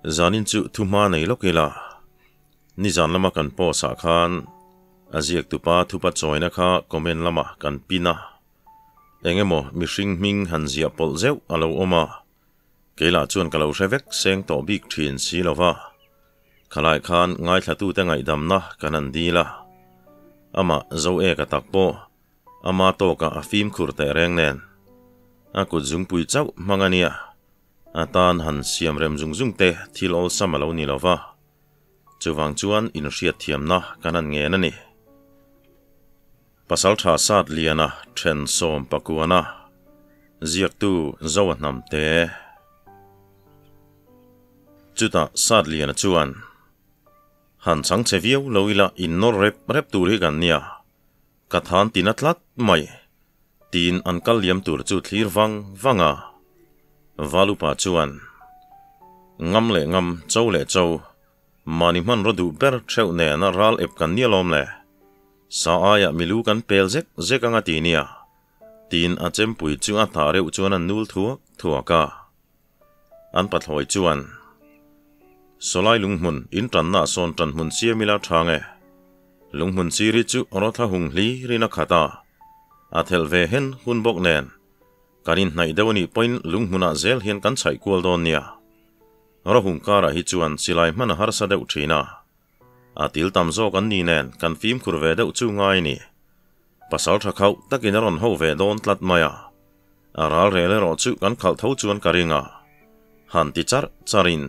Zanin chu thuhma nei lawk ila, nizan lama kan post ah khan a ziak tupa thupa chawina kha comment lamah kan pin a, eng emaw mihring hming han ziah pawlh zeuh a lo awm a, kei lah chuan ka lo hre vek seng tawh bik thin si lo va, khalai khan ngaithlatute ngaihdamna kan han dil a, amah zo eka tak pawh ama tawkah a fimkhur teh reng nen a kut zungpui chauh hmang a nia. A tan han siam rem zung zung te thil awlsam a lo ni lo va, chuvang chuan inhriat thiamna kan han ngen a ni. Pasaltha Sat Liana then sawm pakuana ziaktu Zoa Hnamte. Chutah Sat Liana chuan, Han chang che viau lo ila innawr rep rep tur hi kan nia, Ka than tina tlat mai, tiin an kal liam tur chu thlir vang vang a. Valupa chuan, Ngam leh ngam, cho leh cho, mahni hmanraw duh ber theuh nena ral ep kan nia lawm le. Sa aiah milu kan pel zek zek anga ti nia, tiin a chempui chu a tah reuh chuan a nul thuak thuak a. An pathlawi chuan, Sawlai lunghmun in tanna sawn tanhmun siam ila tha nge? Lunghmun sir hi chu rawthla hung hlirin a khat a, a thelh ve hen hun bawk nen kan inhnaih deuh anih pawhin lunghmunah zel hian kan chhaih kual dawn nia. Rawhung karah hi chuan silai hman a harsa deuh thin a, a til tam zawk an ni nen kan fimkhur ve deuh chu ngai ni. Pasal tha khauh takin a rawn ho ve dawn tlat mai a, a ral rel erawh chu kan khalh tho chuan ka ring a, han ti charh charhin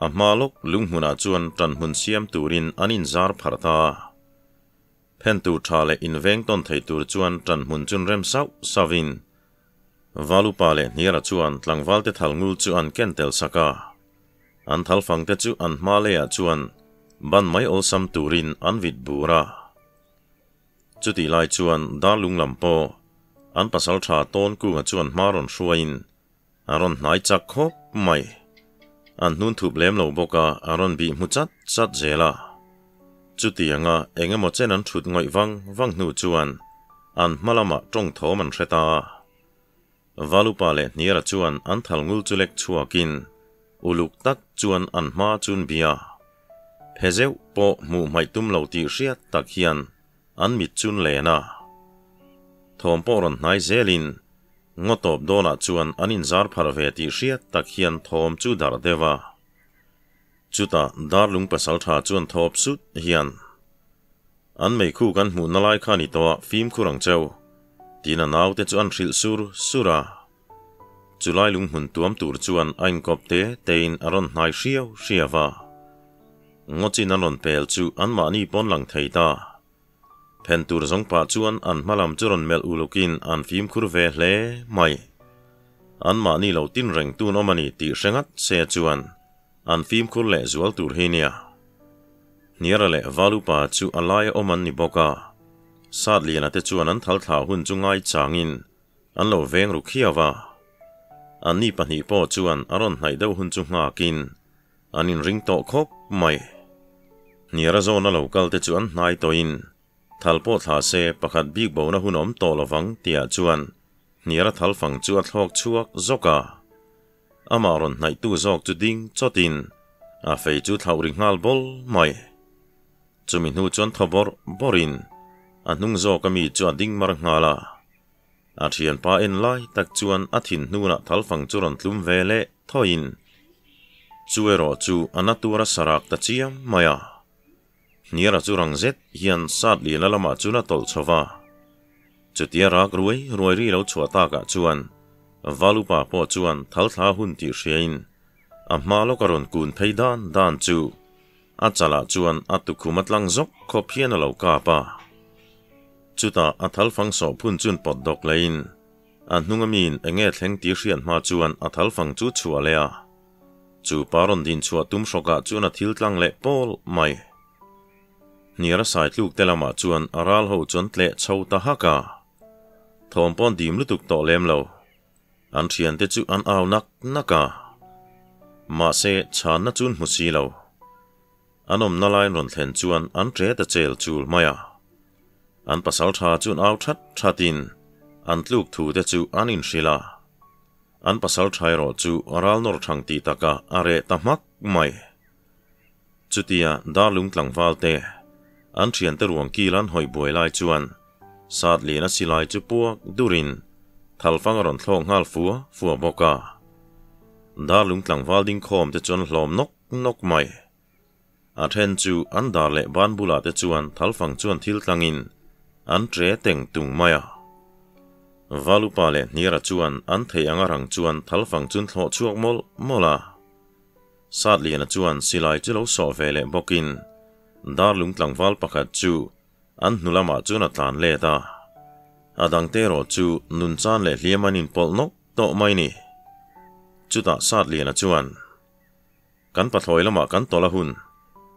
a hma lawk lunghmunah chuan tanhmun siam turin an inzar pharh ta a. Phen tur tha leh inveng tawn thei tur chuan tanhmun chun rem sauh sauhin Valupa leh Hniara chuan tlangvalte thal ngul chu an ken tel sak a, an thal fangte chu an hma leiah chuan ban mai awlsam turin an vit bur a. Chutih lai chuan Darlung lam pawh an pasal tha tawn kunga chuan hma rawn hruaiin a rawn hnai chak khawp mai. An hnun thup lem lo bawk a, a rawn bih hmu chat chat zel a. Chutianga eng emaw chen an thut ngawih vang vang hnu chuan an hma lamah tawng thawm an hre ta a. Valupa leh Hniara chuan an thal ngul chu lek chhuakin uluk tak chuan an hma chun bia. Phe zeuh pawh hmuh hmaih tum lo tih hriat tak hian an mit chun len a. Thawm pawh rawn hnai zelin ngaw tawp dawnah chuan an inzar pharh ve tih hriat tak hian thawm chu darh deuh a. Chutah Darlung pasaltha chuan thawp sut hian, An meikhu kan hmuhna lai kha ni tawh a, fimkhur ang cheu, tiin a naute chu an hrilh sur sur a. Chulai lunghmun tuam tur chuan a inkawp te tein a rawn hnai hriau hriau a. Ngawchin an rawn pel chu anmahni pawn lang thei ta. Phen tur zawng pah chuan an hma lam chu rawn melh ulukin an fimkhur ve hle mai. Anmahni lo tin reng tun awm a ni tih hre ngat se chuan an fimkhur leh zual tur hi nia. Hniara leh Valupa chu a laia awm an ni bawk a, Satliana te chuan an thal thlah hun chu ngaichangin An lo veng ru khiau a. Anni pahnih pawh chuan a rawn hnaih deuh hun chu nghakin an inring tawh khawp mai. Hniara zawna lo kal te chu an hnai tawhin thal pawh thla se pakhat bik bona hun awm tawh lovang tihah chuan Hniara thal fang chu a thlawk chhuak zawk a. Amah rawn hnaihtu zawk chu ding chawtin a fei chu thlauh ri nghal bawl mai. Chumi hnu chuan thaw bawrh bawrhin a hnung zawka mi chu a ding mar nghal a. A thianpa en lai tak chuan a thin hnunah thalfang chu rawn tlum ve leh thawiin chu erawh chu a na tura sarak ta chiam mai a. Hniara chu rang zet hian sat liana lamah chuan a tawlh chho va. Chutia rak ruai ruai ri lo chhuah takah chuan Valupa pawh chuan thalthla hun tih hriain a hma lawka rawn kun phei dan dan chu a chalah chuan a tukhum a tlang zawk khawp hian a lo kap a. Chutah a thalfang sawh phun chun pawt dawk leiin a hnunga miin eng nge thleng tih hriat hma chuan a thalfang chu chhuah leh a. Chu pa rawn din chhuah tum hrawkah chuan a thil tlang leh pawl mai. Hniara sai tluk te lamah chuan a ral ho chuan tleh chho ta hak a. Thawm pawn dim lutuk tawh lem lo. An thiante chu an au nak nak a. Mahse chhanna chun hmu si lo. An awmna lain rawn thlen chuan an ṭe ta chel chul mai a. An pasal ṭha chuan au ṭhat ṭhatin an tluk thu te chu an inhrilh a. An pasal ṭha erawh chu ral nawr ṭhang tih takah a reh ta hmak mai. Chutia Darlung tlangval te an thiante ruang kil an hawi buai lai chuan Satliana silai chu puak durin thalfang a rawn thlawk nghal fua fua bawk a. Darlung tlangval ding khawm te chuan hlawm nawk nawk mai. A then chu an dar leh ban bulah te chuan thalfang chuan thil tlangin an tre teng tung mai a. Valupa leh Hniara chuan an theih anga rang chuan thalfang chun thlawh chhuak mawlh mawlh a. Satliana chuan silai chu lo sawh ve leh bawkin Darlung tlangval pakhat chu an hnu lamah chuan a tlan let a. A dangte erawh chu nunchan leh hliam an inpawlh nawk tawh mai ni. Chutah Satliana chuan, Kan pathlawi lamah kan tawlh a hun.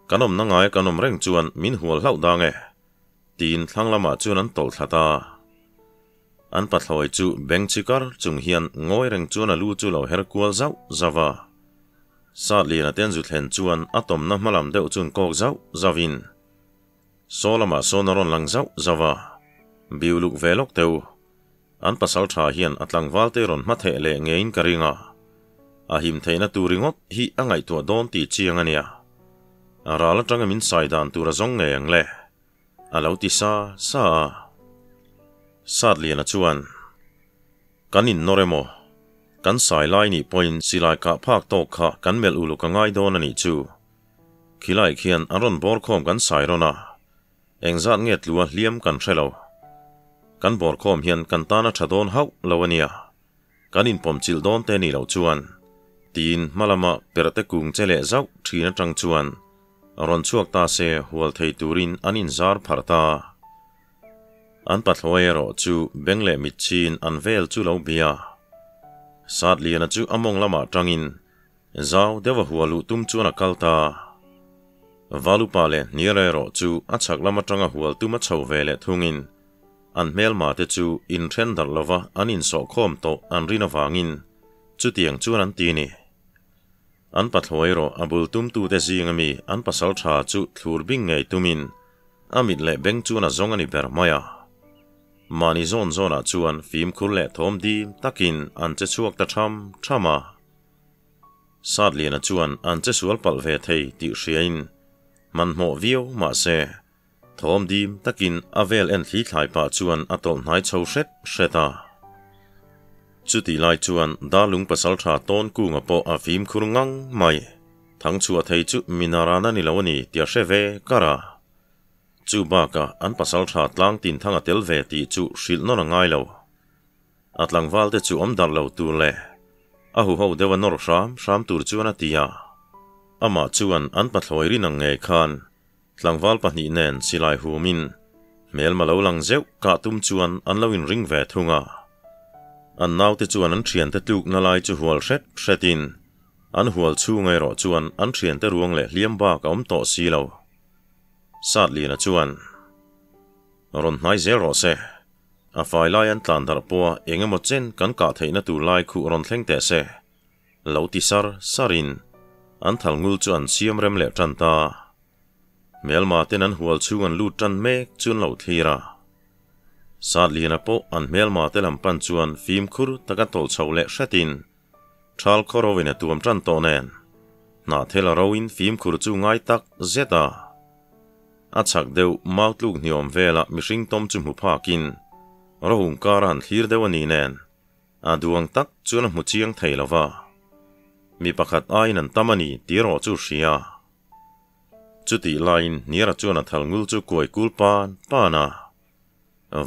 Kan awmna ngaia kan awm reng chuan min hual hlauh dang e. Tiin thlang lamah chuan an tawlh thla ta. An pathlawi chu beng chi kar chung hian ngawi reng chuan a lu chu lo her kual zauh zauh a. Satliana te an zu thlen chuan a tawmna hma lam deuh chuan kawk zauh zauhin saw lamah sawn a rawn lang zauh zauh a, biu luk ve lawk teu. An pasal tha hian a tlangval te rawn hma theh leh ngeiin ka ring a, a him theihna tur ringawt hi a ngaihtuah dawn tih chiang a nia. A ral atanga min sai dan tur a zawng ngei ang le. A lo ti sa sa a. Satliana chuan, Kan innawr emaw? Kan sai lai nih pawhin silai kah phak tawk kha kan melh uluk a ngai dawn a nih chu. Khilai khian an rawn bawr khawm kan sai rawn a, engzat nge tlua hliam kan hre lo. Kan bawr khawm hian kan tan a tha dawn hauh lo a nia. Kan inpawm chilh dawn te nih loh chuan, tiin hma lama perhte kung che leh zauh thin atang chuan rawn chhuak ta se hual thei turin an inzar pharh ta. An pathlawi erawh chu beng leh mit chin an vel chu lo bia. Satliana chu a mawng lamah tangin zau deuha hual luh tum chuan a kal ta. Valupa leh Hniara erawh chu a chhak lam atanga hual tum a chho ve leh thungin An hmelma te chu inthen darh lova an insawhkhawm tawh an rin avangin chutiang chuan an ti ni. An pathlawi erawh a bul tumtute zing ami an pasal tha chu thlur bing ngei tumin a mit leh beng chuan a zawng a ni ber mai a. Mahni zawn zawnah chuan fimkhur leh thawm dim takin an che chhuak ta tham tham a. Satliana chuan an che sual palh ve thei tih hriain hmanhmawh viau mahse Thawm dim takin a vel en thli thlai pah chuan a tawlh hnai chho hret hret a. Chutih lai chuan Darlung pasaltha tawn kunga pawh a fimkhur ngang mai. Thangchhuah thei chu Minarana ni lo a ni tia hre ve kar a. Chu bakah an pasaltha tlang tin thang a tel ve tih chu hrilh nawn a ngai lo. A tlangval te chu awm darh lo tur leh a huho deuh a nawr hram hram tur chuan a ti a. Amah chuan an pathlawi rin ang ngei khan Tlangval pahnih nen silai humin hmelma lo lang zeuh kah tum chuan an lo inring ve thung a. An naute chuan an thiante tlukna lai chu hual hret hretin an hual chhung erawh chuan an thiante ruang leh hliam bak a awm tawh si lo. Satliana chuan, Rawn hnai zel rawh se. A fai lai an tlan darh pawha eng emaw chen kan kah theihna tur lai khuh rawn thleng teh se. Lo ti sar sarin an thal ngul chu an siam rem leh tan ta. Hmelma ten an hual chhung an lut tan mek chu an lo thlir a. Satliana pawh an hmelma te lam pan chuan fimkhur taka tawlh chho leh hretin thal khaw ro in a tuam tan tawh nen hnahthel a ro in fimkhur chu ngai tak zet a. A chhak deuh mau tluk hniawm vela mihring tawm chu hmu phakin rohung kara an thlir deuh a ni nen A duang tak chuan a hmu chiang thei lo va, mi pakhat aiin an tam a ni tih erawh chu hria. Chutih laiin Hniara chuan a thal ngul chu kuai kul pan pan a,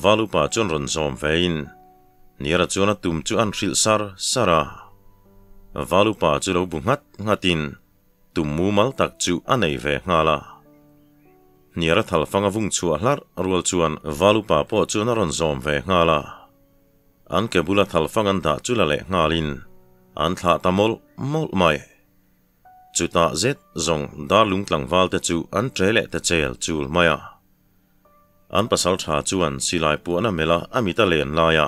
Valupa chuan rawn zawm vein Hniara chuan a tum chu an hrilh sar sar a. Valupa chu lo bu nghat nghatin tum mumal tak chu a nei ve nghal a. Hniara thal fang a vung chhuah hlarh rual chuan Valupa pawh chuan a rawn zawm ve nghal a. An ke bula thalfang an dah chu la leh nghalin an thlah ta mawlh mawlh mai. Chutah zet zawng darlung tlangval te chu an ṭe leh ta chel chul mai a. An pasal ṭha chuan silai puahna melh a a mit a len lai a,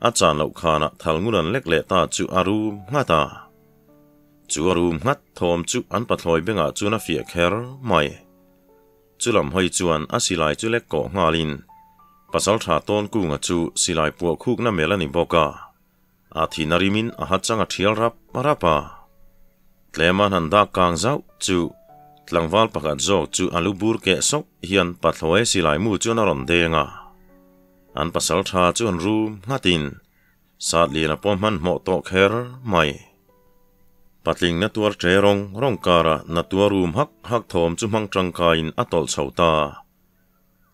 a chan loh khanah thal ngun an lek leh ta chu a rum nghat a. Chu a rum nghat thawm chu an pathlawi bengah chuan a fiah kher mai. Chulam hawi chuan a silai chu lek kawh nghalin Pasalṭha Tawnkunga chu silai puah khukna mel a ni bawk a, a thin a rimin a ha chang a ṭhial rap rap a. Tlema an han dak kang zauh chu tlangval pakhat zawk chu a lu bur keh sawk hian pathlawi silai mu chuan a rawn deng a. An pasal tha chu an rum nghatin Satliana pawh hmanhmawh tawh kher mai. Patling na tuar ṭe rawng rawng kara na tuar rum hak hak thawm chu hmang ṭangkaiin a tawlh chho ta.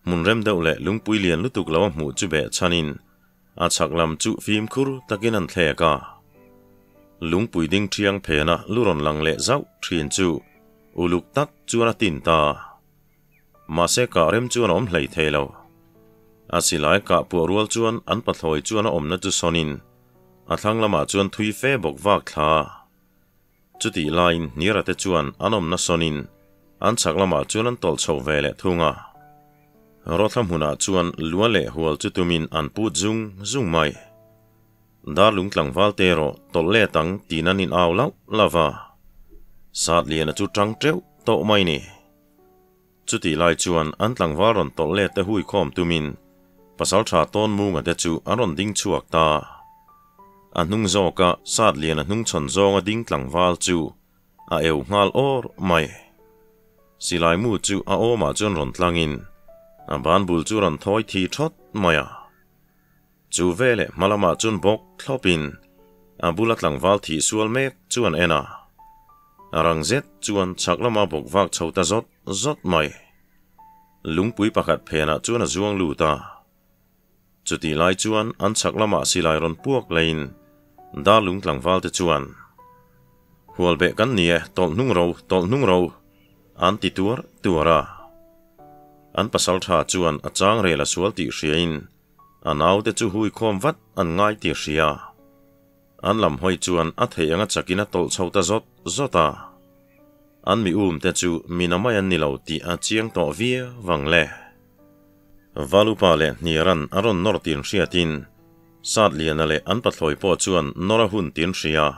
Hmun rem deuh leh lungpui lian lutuk lo a hmuh chu beh chhanin a chhak lam chu fimkhur takin an thlek a. Lungpui ding ṭhiang phena lu rawn lang leh zauh ṭhin chu uluk tak chuan a tin ta. Mahse kah rem chuan a awm hlei thei lo. A silai kah puah rual chuan an pathlawi chuan a awmna chu sawnin a thlang lamah chuan thui fe bawk vak thla. Chutih laiin Hniara te chuan an awmna sawnin an chhak lamah chuan an tawlh chho ve leh thung a. Rawthla hmunah chuan lua leh hual chu tumin an put zung zung mai. Darlung tlangval te erawh tawlh let ang tiin an in au lauh lauh va. Satliana chu tang teuh tawh mai ni. Chutih lai chuan an tlangval rawn tawlh let te hui khawm tumin Pasaltha Tawnmunga te chu an rawn ding chhuak ta. A hnung zawka Satliana hnungchhawn zawnga ding tlangval chu a eu nghal awr mai. Silai mu chu a awmah chuan rawn tlangin a banbul chu rawn thawi thi thawt mai a. Chu veleh hma lamah chuan bawk thlawpin a bula tlangval thih sual mek chu an en a. A rang zet chuan chhak lama bawk vak chho ta zawt zawt mai. Lungpui pakhat phenah chuan a zuang lut a. Chutih lai chuan an chhak lamah silai rawn puak leiin Darlung tlangval te chuan, Hualbeh kan ni e, tawlh hnung ro, tawlh hnung ro, an ti tuar tuar a. An pasal tha chuan a chang rel a sual tih hriain A naute chu hui khawm vat an ngai ti hria. An lam hawi chuan a theih anga chakin a tawlh chho ta zawt zawt a. An mi um te chu mi na mai an ni lo tih a chiang tawh viau vang le. Valupa leh Hniaran a rawn nawr tin hriatin Satliana leh an pathlawi pawh chuan nawr a hun tin hria.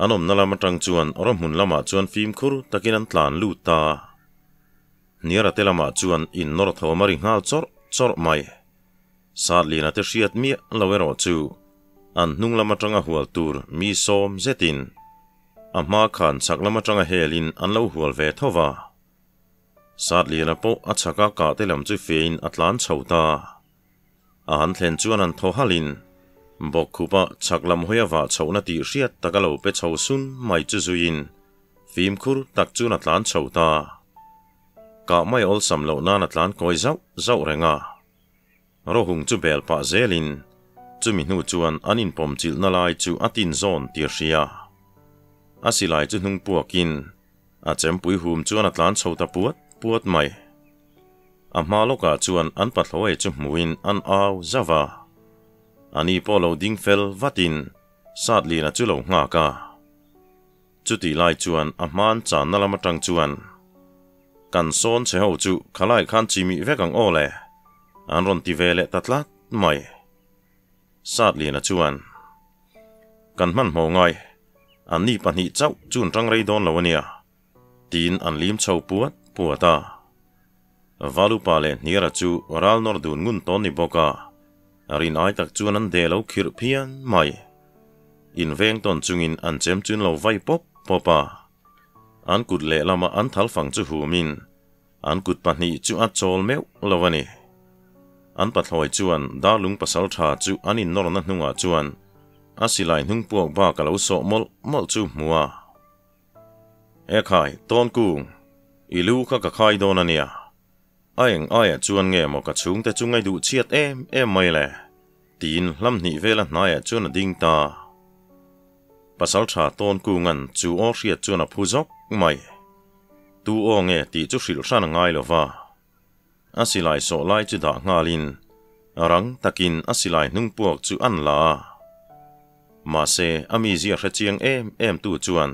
An awmna lam atang chuan rawhmun lamah chuan fimkhur takin an tlan lut ta. Hniara te lamah chuan innawr thawm a ri nghal chawrh chawrh mai. Satliana te hriat miah lo erawh chu an hnung lam atanga hual tur mi sawm zetin a hma khan chhak lam atanga helin an lo hual ve tho va. Satliana pawh a chhaka kah te lam chu fein a tlan chho ta. A han thlen chuan an thaw halhin bawkkhupa chhak lam hawi a vah chhohna tih hriat tak a lo pe chho sun mai chu zuiin fimkhur tak chuan a tlan chho ta. Kah mai awlsam loh nan a tlan kawi zauh zauh reng a. Rawhung chu bel pah zelin chumi hnu chuan an inpawm chilhna lai chu a tin zawn ti a hria. A silai chu hnung puakin a chempui hum chuan a tlan chho ta puat puat mai. A hma lawkah chuan an pathlawi chu hmuhin an au zauh a. Ani pawh lo ding fel vatin Satliana chu lo nghak a. Chutih lai chuan a hman channa lam atang chuan, Kan sawn che ho chu khalai khan chimih vek ang aw le, an rawn ti ve leh ta tlat mai. Satliana chuan, Kan hmanhmawh ngai, anni pahnih chauh chun tang rei dawn lo a nia, tiin an lim chho puat puat a. Valupa leh Hniara chu ral nawr dun ngun tawn ni bawk a, rin ai tak chuan an de lo khirh phian mai. Inveng tawn chungin an chem chun lo vai pawp pawp a. An kut lehlama an thal fang chu humin an kut pahnih chu a chawl meuh lo a ni. An pathlawi chuan Darlung pasaltha chu an innawrna hnungah chuan a silai hnung puak bak a lo sawh mawlh mawlh chu hmu a. E khai, Tawnkung, i lu kha ka khai dawn a nia. A eng aiah chuan nge maw ka chhungte chu ngaih duh chhiat em em mai le? tiin hlam hnih vela hnaiah chuan a ding ta. Pasaltha Tawnkunga'n chu aw hriat chuan a phu zawk mai. Tu aw nge tih chu hrilh hran a ngai lo va. A silai sawh lai chu dah nghalin rang takin a silai hnung puak chu an la a. Mahse, a mizia hre chiang em em tu chuan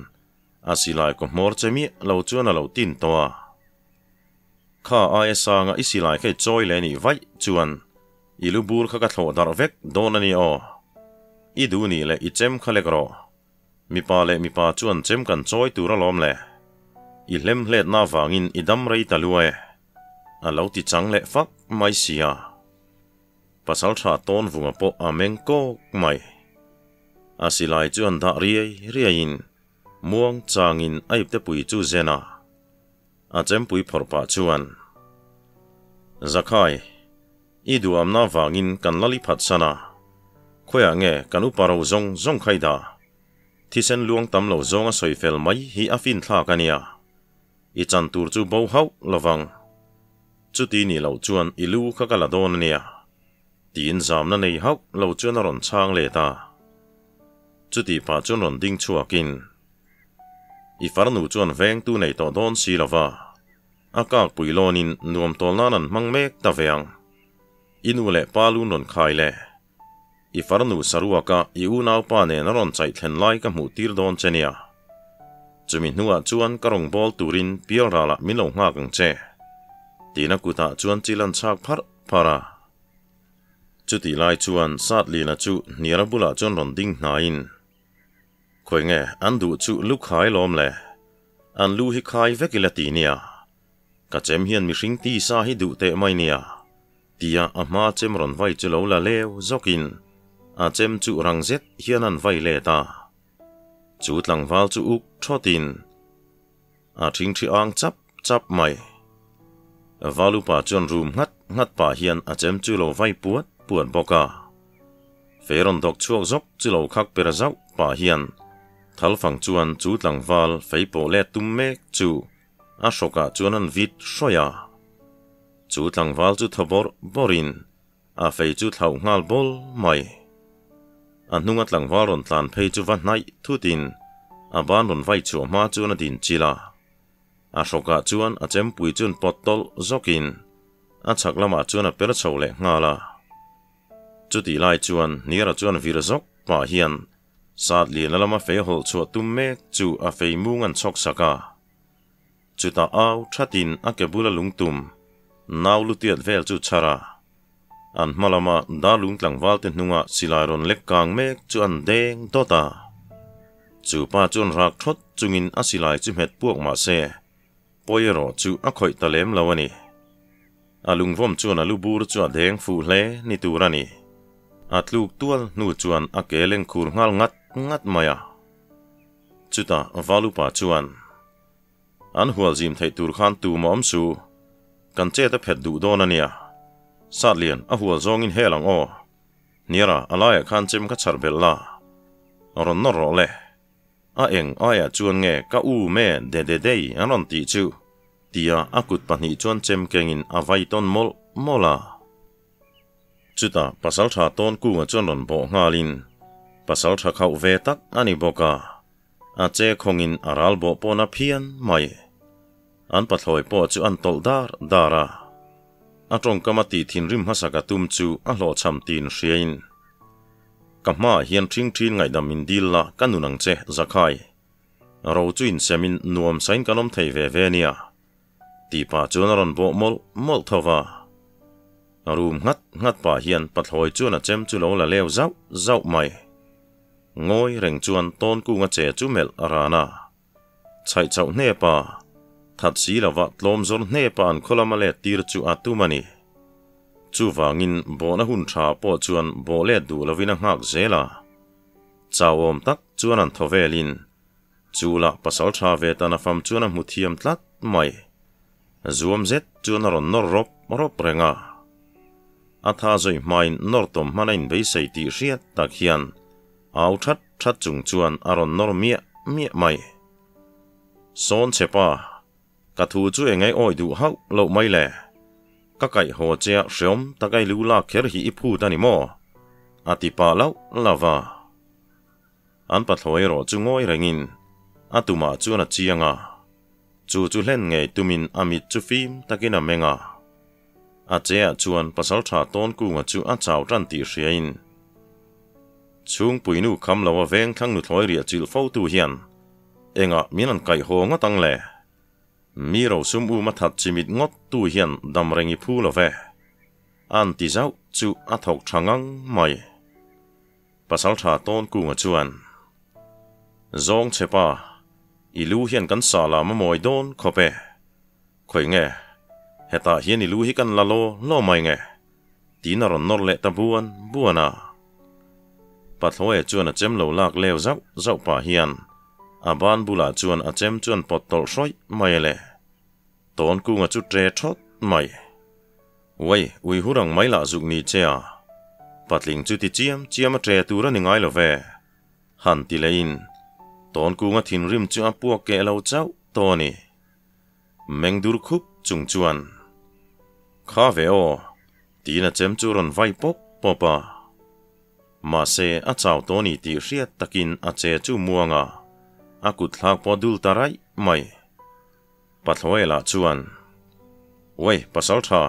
a silai kaw hmawr che miah lo chuan a lo tin tawh a. Kha aia sanga i silai kha i chawi leh nih vaih chuan i lu bur kha ka thlawh darh vek dawn a ni aw. I duh nih leh i chem kha lek rawh. Mipa leh mipa chuan chem kan chawi tur alawm le. I hlemhletna avangin i dam rei ta lua e. A lo ti chang leh fak mai sia. Pasaltha Tawnvunga pawh a meng kawk mai. A silai chu an dah riai riaiin Muang changin a iptepui chu zen a, a chempui phawrh pah chuan, Zakhai, i duhamna vangin kan la li phat san a, khawiah nge kan upa ro zawng zawng kha i dah? Thisen luang tam lo zawnga sawi fel mai hi a finthlak a nia. I chan tur chu bo hauh lovang. Chuti nih loh chuan i lu kha ka la dawn a nia. Tiin zamna nei hauh lo chuan a rawn chhang let a. Chuti pah chuan rawn ding chhuakin, I farnu chuan vengtu nei tawh dawn si lova, a kakpui lawnin nuam tawl nan an hmang mek ta ve ang. I nu leh pa lun rawn khai le. I farnu saruaka i unaupa nen a rawn chaih thlen lai ka hmuh tir dawn che nia. Chumi hnuah chuan ka rawn bawl turin pialralah min lo nghak ang che. Tina kutah chuan chil an chhak pharh pharh a. Chutih lai chuan Satlina chu hniara bulah chuan rawn ding hnaiin, Khawi nge an duh chu lu khai lawm le? An lu hi khai vek ila ti nia. Ka chem hian mihring tisa hi duh teh mai nia. Tia a hma chem rawn vai chu lo la leu zawkin a chem chu rang zet hian an vai let a. Chu tlangval chu uk thawtin a thingthi ang chap chap mai. Valupa chuan rum nghat nghat pah hian a chem chu lo vai puat puat bawk a. Fei rawn dawk chhuak zawk chu lo khak per zauh pah hian thalfang chuan chu tlangval fei pawh let tum mek chu a hrawkah chuan an vit hrawih a. Chu tlangval chu thaw bawrh bawrhin a fei chu thlauh nghal bawl mai. A hnunga tlangval rawn tlan phei chu va hnaih thutin a ban rawn vai chhuah hma chuan a din chilh a. A hrawkah chuan a chempui chuan pawt tawlh zawkin a chhak lamah chuan a per chho leh nghal a. Chutih lai chuan Hniara chuan vir zawk pah hian Satliana lama fei hawlh chhuah tum mek chu a fei mung an chhawk sak a. Chutah au thatin a ke bula lungtum nau lutiat vel chu chhar a, an hma lama darlung tlangval te hnunga silai rawn lek kang mek chu an deng dawt a. Chu pa chuan rak thawt chungin a silai chu hmet puak mah se, pawi erawh chu a khawih ta lem lo a ni. A lungvawm chuan a lu bur chu a deng fuh hle ni tur a ni. A tluk tual hnu chuan a ke leng khur nghal ngat ngat mai a. Chutah Valupa chuan. An hual zim theih tur khan tu maw awm su? Kan chet a phet duh dawn a nia. Satlian, a hual zawngin hel ang aw. Hniara, a laiah khan chem ka chhar belh la. Rawn nawr rawh le. A eng aiah chuan nge ka u me de de dei an rawn tih chu? Tia a kut pahnih chuan chem kengin a vai tawn mawlh mawlh a. Chutah Pasalṭha tawn kunga chuan rawn bawh nghalin, Pasalṭha khauh ve tak a ni bawk a. A che khawngin a ral bawh pawn a phian mai. An pathlawi pawh chu an tawlh dar dar a. A tawngkam a tih thinrim hmasa ka tum chu a hlawhchham tiin hriain, Ka hmaah hian ṭhing ṭhin ngaihdam min dil la ka nun ang che, Zakhai. Ro chu insemin nuam sain kan awm thei ve ve nia. Tih pah chuan a rawn bawh mawlh mawlh tho va. Rum nghat nghat pah hian pathlawi chuan a chem chu lo la leu zauh zauh mai. Ngawi reng chuan tawn kunga che chu melh a ran a. Chhaih chauh hnepa, that si lova tlawm zawr hnepa an khaw lama let tir chu a tum a ni. Chuvangin bawhna hun tha pawh chuan bawh let duh lovin a nghak zel a. Chauhawm tak chuan an thaw velin Chu lah pasal tha ve tan a fam chuan a hmu thiam tlat mai. Zuam zet chuan a rawn nawr rawp rawp reng a. A tha zawi hmain nawr tawm hman a inbeisei tih hriat tak hian au that that chung chuan a rawn nawr miah miah mai. Sawn che pa, ka thu chu engei awi duh hauh loh mai le. Ka kaih haw che a hreawm tak a i lu lak kher hi i phut a ni maw? A ti pah lauh lauh va. An pathlawi erawh chu ngawi rengin a tumah chuan a chiang a, chu chu hlen ngei tumin a mit chu fim takin a meng a. A cheah chuan pasaltha Tawnkunga chu a chau tan tih hriain Chhungpuinu kham lo a veng thlang nuthlawi riah chilh fo tu hian engah min an kaih haw ngawt ang le? Mi rosum um a that chimit ngawt tu hian dam reng i phu lo ve. An ti zauh chu a thawk tha ngang mai. Pasaltha Tawnkunga chuan, Zawng che pa, i lu hian kan sah lam a mawi dawn khawp e. Khawi nge, hetah hian i lu hi kan la law law mai nge? tiin a rawn nawr leh ta buan buan a. Pathlawia chuan a chem lo lak leu zauh zauh pah hian. A ban bulah chuan a chem chuan pawt tawlh hrawih mai a le. Tawn kunga chu ṭe ṭhawt mai. Uai, ui hur ang mai lah zuk ni che a. Patling chu ti chiam chiam a ṭe tur a ni ngai lo ve. Han ti leiin, tawn kunga thinrim chu a puak keh lo chauh tawh a ni. Meng dur khup chung chuan, Kha ve aw, tiin a chem chu rawn vai pawp pawp a. Mahse, a chau tawh ni tih hriat takin a che chu muang a, a kut thlak pawh dul ta raih mai. Pathlawi lah chuan, Uai, pasal tha,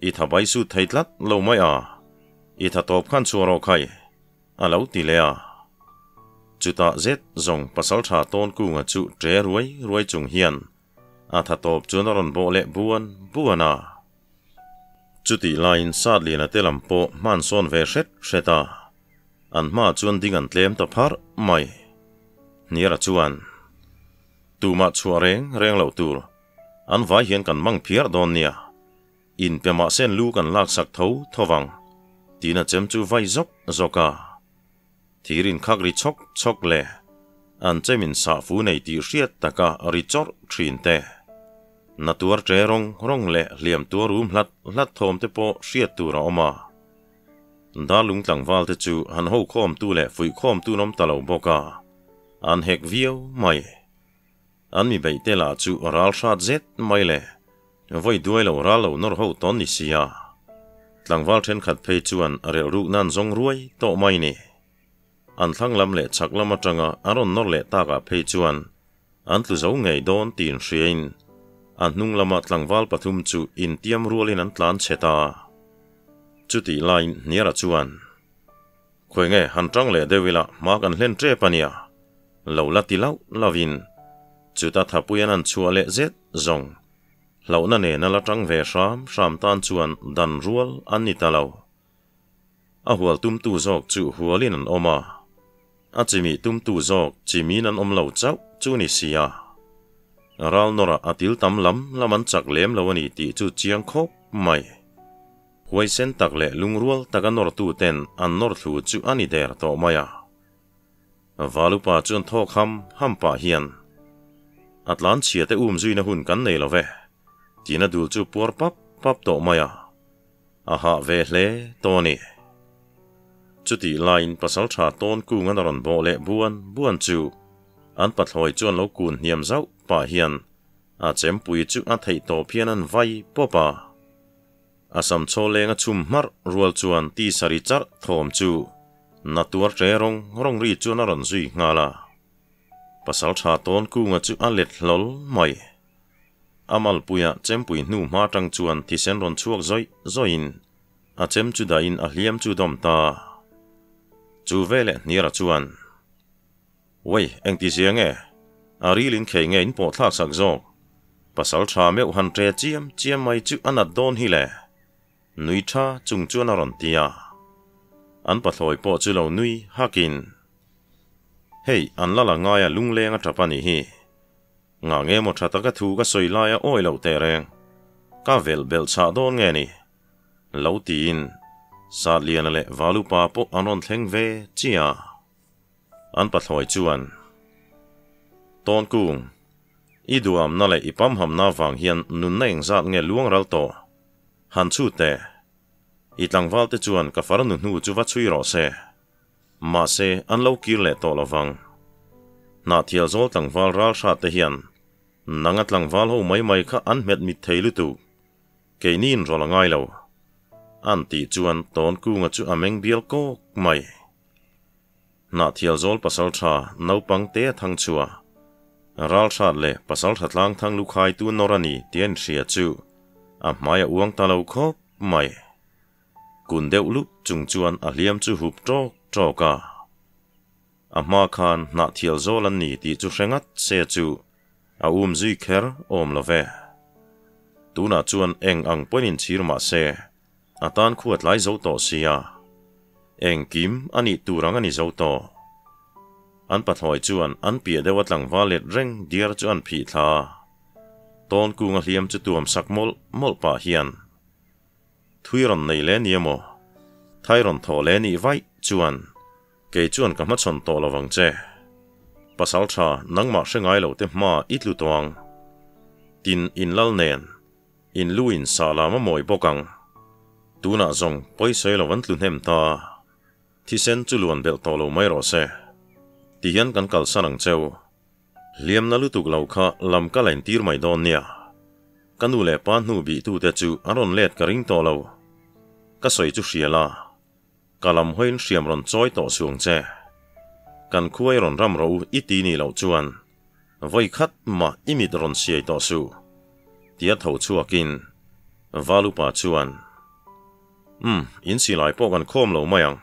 i tha bai sut thei tlat lo mai a, i tha tawp khan chhuah rawh khai, a lo ti leh a. Chutah zet zawng pasal tha tawn kunga chu ṭe ruai ruai chung hian a tha tawp chuan a rawn bawh leh buan buan a. Chutih laiin Satliana te lam pawh hman sawn ve hret hret a, an hmaah chuan ding an tlem ta pharh mai. Hniara chuan, Tumah chhuah reng reng loh tur, an vai hian kan mang phiar dawn nia, in pe mah sen lu kan laksak tho tho vang, tiin a chem chu vai zawk zawk a. Thir inkhak ri chhawk chhawk leh an chem in sahfu nei tih hriat taka ri chawrh thin te, na tuar ṭe rawng rawng leh hliam tuar um hlat hlat thawm te pawh hriat tur a awm a. Darlung tlangval te chu han ho khawmtu leh fuih khawmtu an awm ta lo bawk a, an hek viau mai. An mi beih te lah chu ral hrat zet mai le, vawi duai lo ral lo nawr ho tawn ni sia. Tlangval thenkhat phei chuan relh ruk nan zawng ruai tawh mai ni. An thlang lam leh chhak lam atanga an rawn nawr leh takah phei chuan an tlu zo ngei dawn tiin hriain a hnung lama tlangval pathum chu intiam rualin an tlan chhe ta. Chutih laiin Hniara chuan, Khawi nge han tang leh deuh ila hma kan hlen tep a nia, lo la ti lauh lauhin chuta thapui an han chhuah leh zet zawng hlauhna nena la tang ve hram hram tan chuan dan rual an ni ta lo. A hual tumtu zawk chu hualin an awm a, a chimi tumtu zawk chimiin an awm lo chauh chu ni si a. Ral nawrah a til tam lam lam an chak lem lo a ni tih chu chiang khawp mai. Huaisen tak leh lungrual taka nawrtu ten an nawr thlu chu a ni der tawh mai a. Valupa chuan thawk ham ham pah hian, A tlan chhia te um zuina hun kan nei lo ve, tiin a dul chu puar pap pap tawh mai a. A hah ve hle tawh a ni. Chutih laiin pasaltha tawn kung an rawn bawh leh buan buan chu an pathlawi chuan lo kun hniam zauh pah hian a chempui chu a theih tawp hian an vai pawp a. A sam chaw leng a chhum hmarh rual chuan ti sari charh thawm chu na tuar ṭe rawng rawng ri chuan a rawn zui nghal a. Pasalṭha tawn kunga chu a let hlawl mai. A malpuia chempui hnu hma ṭang chuan thisen rawn chhuak zawih zawihin a chem chu dahin a hliam chu dawm ta. Chu veleh Hniara chuan, Uai, engti zia nge? A ril in khei nge in pawh thlak sak zawk? Pasal ṭha meuh han ṭe chiam chiam mai chu a nat dawn hi le. Nui ṭha chung chuan a rawn ti a. An pathlawi pawh chu lo nui hakin, Hei, an la la ngaia lungleng a ṭap a nih hi. Ngah nge maw ṭha taka thu ka sawi laia awi loh teh reng? Ka velh belh chhah dawn nge ni? Lo tiin Satliana leh Valupa pawh an rawn thleng ve chiah a. An pathlawi chuan, Tawnkung, i duhamna leh i pamhamna avang hian nunna engzat nge luang ral tawh? Han chhut teh. I tlangval te chuan ka farnu hnu chu va chhui rawh se. Mahse, an lo kir leh tawh lo vang. Hnahthial zawl tlangval ral hrat te hian nanga tlangval ho mai mai kha an hmet mit thei lutuk. Keiniin rawlh a ngai lo. An tih chuan Tawnkunga chu a meng bial kawk mai. Hnahthial zawl pasal tha naupang te a thang chhuah. Ral hrat leh pasal tha tlang thang lukhaitu nawr a ni tih a inhria chu a hmai a uang ta lo khawp mai. Kun deuh lup chung chuan a hliam chu hup ṭawk ṭawk a. A hma khan Hnahthial zawl an ni tih chu hre ngat se chu a um zui kher awm lo ve. Tunah chuan eng ang pawhin inchhir mah se a tan khu a tlai zo tawh sia. Engkim a nih tur ang a ni zo tawh. An pathlawi chuan an piah deuh a tlangval let reng diar chu an phih thla a. Tawn kung a hliam chu tuam sak mawlh mawlh pah hian Thui rawn nei leh nia maw? Thai rawn thawh leh nih vaih chuan kei chuan ka hmachhawn tawh lo vang che. Pasalṭha nangmah hre ngai lo te hma i tlu tawh ang. Tin, in lal nen, in lu in sah lam a mawi bawk ang. Tunah zawng pawisawi lo an tlu hnem ta. Thisen chu luan belh tawh lo mai rawh se. Tihian kan kalsan ang cheu. Hliamna lutuk lo kha lam ka lain tir mai dawn nia. Ka nu leh pa hnu bihtute chu an rawn let ka ring tawh lo. Ka sawi chu hria la. Ka lam hawiin hriam rawn chawi tawh suang che. Kan khuai rawn ram rawh u i ti nih loh chuan vawi khat mah i mit rawn siai tawh suh. Tia tho chhuakin Valupa chuan, Umm, in silai pawh kan khawm lo mai ang.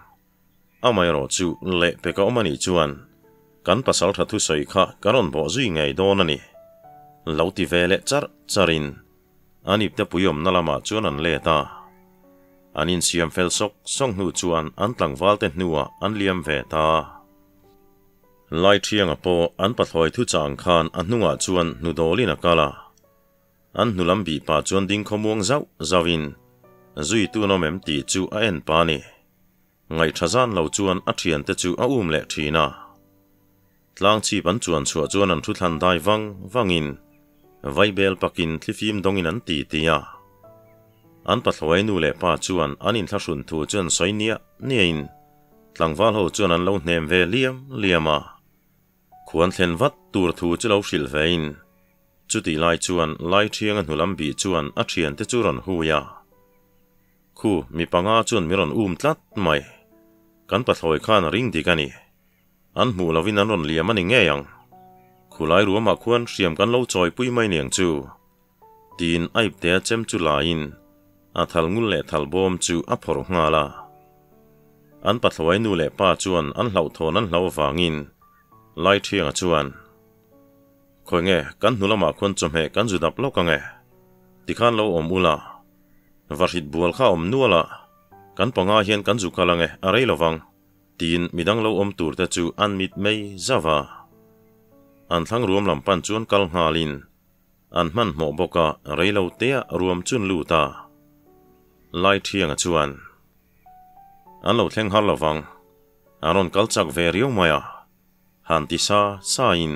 Amaherawh chu leh peka awm a nih chuan kan pasaltha thusawi kha ka rawn bawh zui ngei dawn a ni. Lo ti ve leh charh charhin An ipte puiawmna lamah chuan an let a. An insiam fel sawk sawk hnu chuan an tlangvalte hnuah an liam ve ta. Laithianga pawh an pathlawi thu chang khan a hnungah chuan hnudawlin a kal a. An hnulam bih pah chuan ding khawmuang zauh zauhin zui tun awm em tih chu a en pah a ni. Ngaihṭha zan lo chuan a ṭhiante chu a um leh ṭhin a. Tlangchhip an chuan chhuah chuan an thu thlan dai vang vangin vaibel pakin thlifim dawngin an ti ti a. An pathlawi nu leh pa chuan an inthlahrun thu chu an sawi niah niahin tlangval ho chuan an lo hnem ve liam liam a. Khuan thlen vat tur thu chu lo hrilh vein chutih lai chuan Laiṭhianga hnulam bih chuan a ṭhiante chu rawn hui a. Khu, mi panga chuan mi rawn um tlat mai. Kan pathlawi khan a ring dik a ni. An hmuh lovin an rawn liam a ni ngei ang. Khulai ruamah khuan hriam kan lo chawipui mai niang chu. Tiin a iptea chem chu laiin a thal ngul leh thal bawm chu a phawrh nghal a. An pathlawi nu leh pa chuan an hlauhthawn an hlauh avangin Laithianga chuan, Khawi nge, kan hnu lamah khuan chawhmeh kan zu dap lawk ang e. Tikhan lo awm ula. Vahrit bual kha awm nual a, kan panga hian kan zu kal ang e, a rei lovang, tiin midang lo awm tur te chu an mit mei zauh a. An thlang ruam lam pan chuan kal nghalin an hmanhmawh bawk a, rei lo tea ruam chun lut a. Laithianga chuan, An lo thleng har lovang, an rawn kal chak ve riau mai a. Han ti sa sain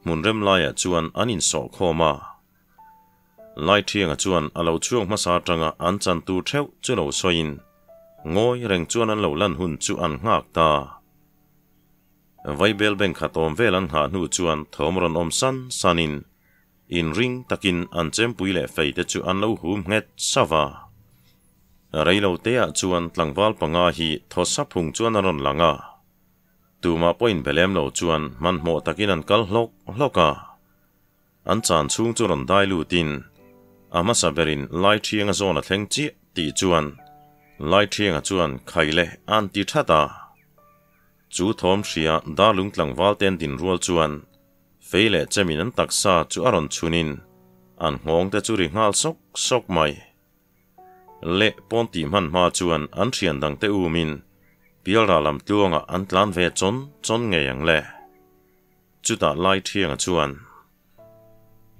hmun rem laiah chuan an insawh khawm a. Laithianga chuan a lo chhuak hmasa atanga an chan tur theuh chu lo sawiin ngawi reng chuan an lo lan hun chu an nghak ta. Vaibel bank khat awm vel an nghah hnu chuan thawm rawn awm san sanin inring takin an chempui leh fei te chu an lo hum nghet sauh a. Reilo teah chuan tlangval panga hi thaw sap hung chuan a rawn lang a. Tumah pawhin be lem lo chuan hmanhmawh takin an kal hlawk hlawk a. An chan chhung chu rawn dai lutin a hmasa berin Laithianga zawn a thleng chiah tih chuan Laithianga chuan khai le a'n ti that a. Chu thawm hria darlung tlangval te an din rual chuan fei leh chemin an taksa chu a rawn chhunin an nghawng te chu ri nghal sawk sawk mai. Leh pawn tih hman hma chuan an thian dangte umin Pialral lam tluangah an tlan ve chawn chawn ngei ang le. Chutah Laithianga chuan,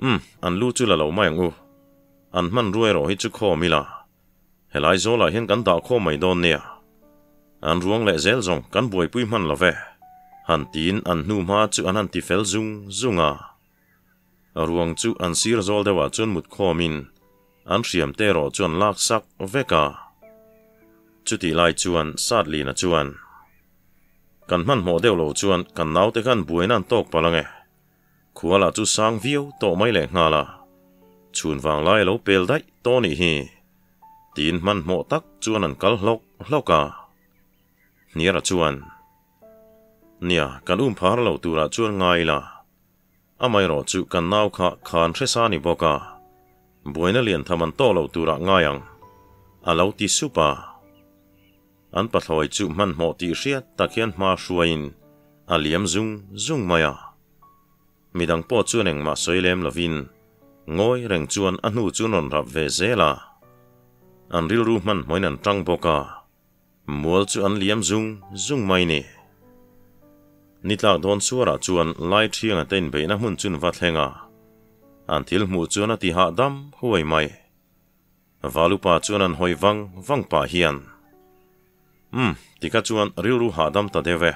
Umm, an lu chu la lo mai ang u. An hmanrua erawh hi chu khawm ila. Helai zawlah hian kan dah khawm mai dawn nia. An ruang leh zel zawng kan buaipui hman lo ve. Han tiin an hnu hma chu an han ti fel zung zung a. Ruang chu an sir zawl deuhah chuan mut khawmin an hriam te erawh chu an lak sak vek a. Chutih lai chuan Satlina chuan, Kan hmanhmawh deuh lo chuan kan naute khan buaina an tawk palh ang e. Khua lah chu sang viau tawh mai leh nghal a, chhun vang lai a lo pel daih tawh nih hi. Tiin hmanhmawh tak chuan an kal hlawk hlawk a. Hniara chuan, Nia, kan um phar lo turah chuan ngai ila. Amaherawh chu kan nau kha khan hresa ni bawk a, buaina lian tham an tawh lo turah ngai ang, a lo ti sup a. An pathlawi chu hmanhmawh tih hriat tak hian hma hruaiin a liam zung zung mai a. Midang pawh chuan engmah sawi lem lovin ngawi reng chuan a hnu chu rawn rap ve zel a. An rilru hmanhmawhin an tang bawk a, mual chu an liam zung zung mai ni. Ni tlak dawn suarah chuan Laithianga te inbeihna hmun chun va thleng a, an thil hmuh chuan a ti hahdam huai mai. Valupa chuan an hawi vang vang pah hian, Umm, tikha chuan rilru hahdam ta deuh e.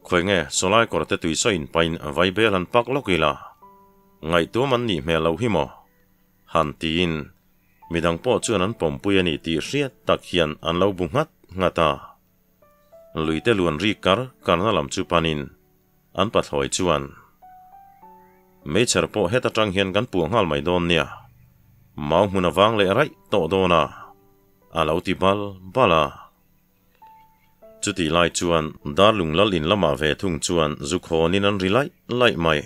Khawi nge sawlai kawr te tui saw in pain vaibel han pak lawk ila, ngaihtuam an nih hmel loh hi maw? Han tiin midang pawh chuan an pawmpui a ni tih hriat tak hian an lo bu nghat nghat a. Luite luan rik kar karna lam chu panin an pathlawi chuan, Meichher pawh heta tang hian kan puah nghal mai dawn nia, mau hmun a vang leh raih tawh dawn a, a lo ti bal bal a. Chutih lai chuan Darlung lal in lamah ve thung chuan zu khawnin an ri laih laih mai.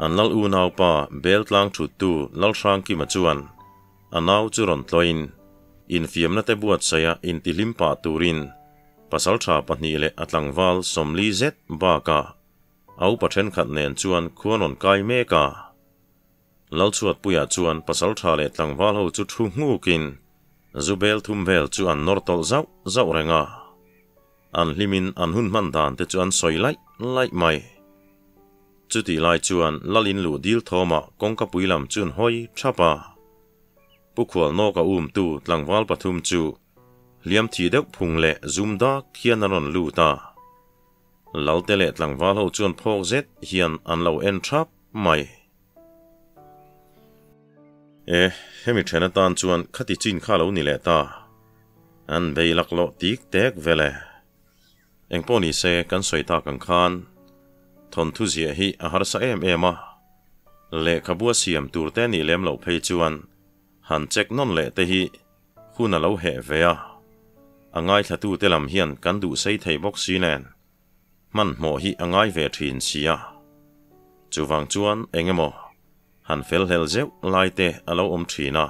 An lal unaupa bel tlang thuttu Lalhrangkima chuan a nau chu rawn tlawhin infiamna te buatsaih a intihlim pah turin pasaltha pahnih leh a tlangval 40 zet bakah a upa thenkhat nen chuan khua rawn kai mek a. Lalchhuatpuia chuan pasaltha leh tlangval ho chu thu nghukin zu bel thum vel chu an nawr tawlh zauh zauh reng a. An hlimin an hun hman dan te chu an sawi laih laih mai. Chutih lai chuan Lalin luh dil thawmah kawngkapui lam chu an hawi thap a. Pu Khualnawk a umtu tlangval pathum chu hliam thi deuh phung leh zum dak hian an rawn lut a. Lalte leh tlangval ho chuan phawk zet hian an lo en thap mai. E, hemi then atan chuan khati chin kha lo ni leh ta. An bei laklawh tik tek vel e. Engpawh ni se kan sawi tak ang khan thawnthu ziah hi a harsa em em a. Lehkhabu a siam tur te nih lem loh phei chuan han check nawn leh te hi hun a lo heh ve a. A ngaithla te lam hian kan duh sei thei bawk si nen hmanhmawh hi a ngai ve thin si a. Chuwang chuan engemaw han fel hlel zeuh lai te a lo awm thin a.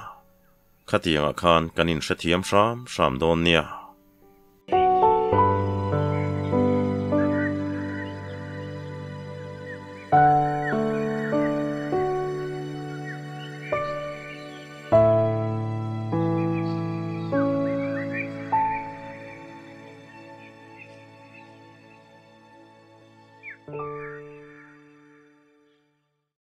Khatiangah khan kan in hrethiam hram hram dawn nia.